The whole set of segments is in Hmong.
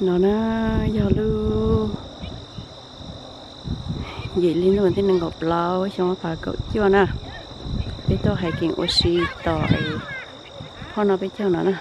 No na yog lub yim hli ntuj vas thib nees nkaum plaub xyoo ob phav kaum cuaj na. Peb tuaj hiking ua si tom es phoj no peb caug no na.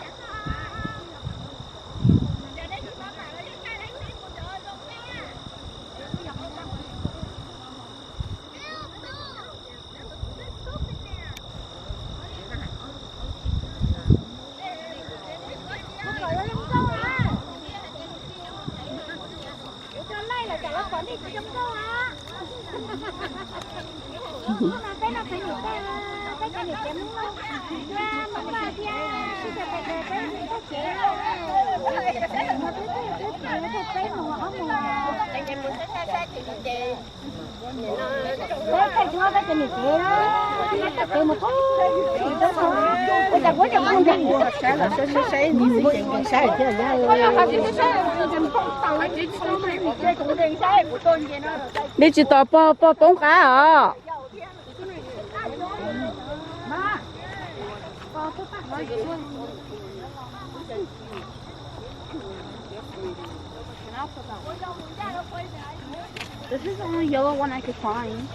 Li tsis tos pog, pog poob qab os. This is the only yellow one I could find.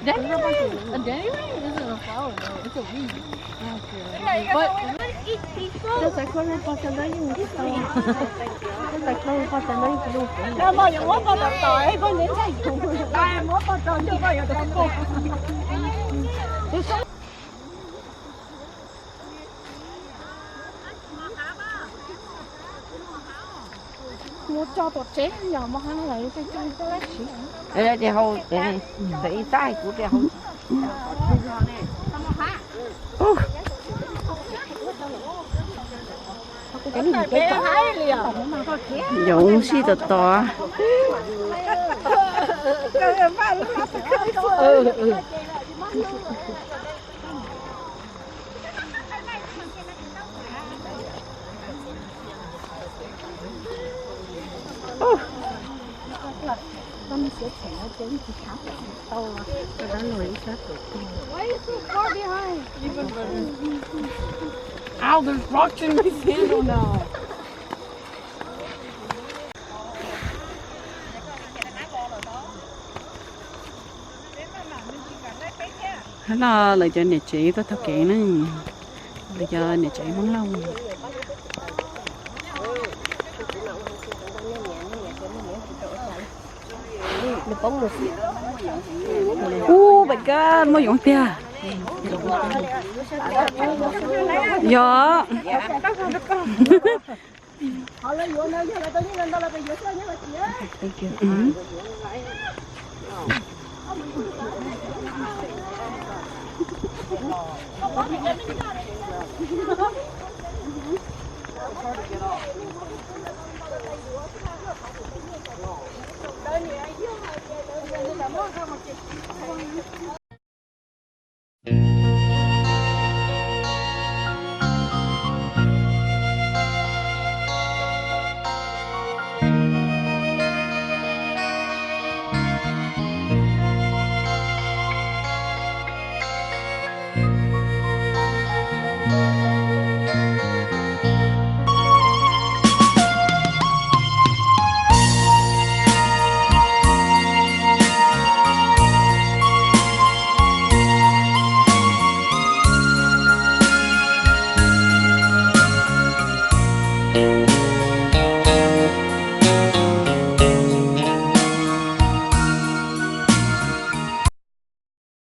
Dandelion? A dandelion isn't a flower, though. It's a weed. But does that color pasa? Does that color pasa? Mus tso tom tsev yog mos hab lawm, coj coj coj lab siv. Tes hau, tes ib tab kuv tes hau. Yoov sij tom tod. Ow, there's rocks in my sandal now. Hnub no lawv cov niam tsev tuaj taug kev na. Lawv cov niam tsev Hmoob Lauj. Ub, npam kab muaj yoov tiag. Yog.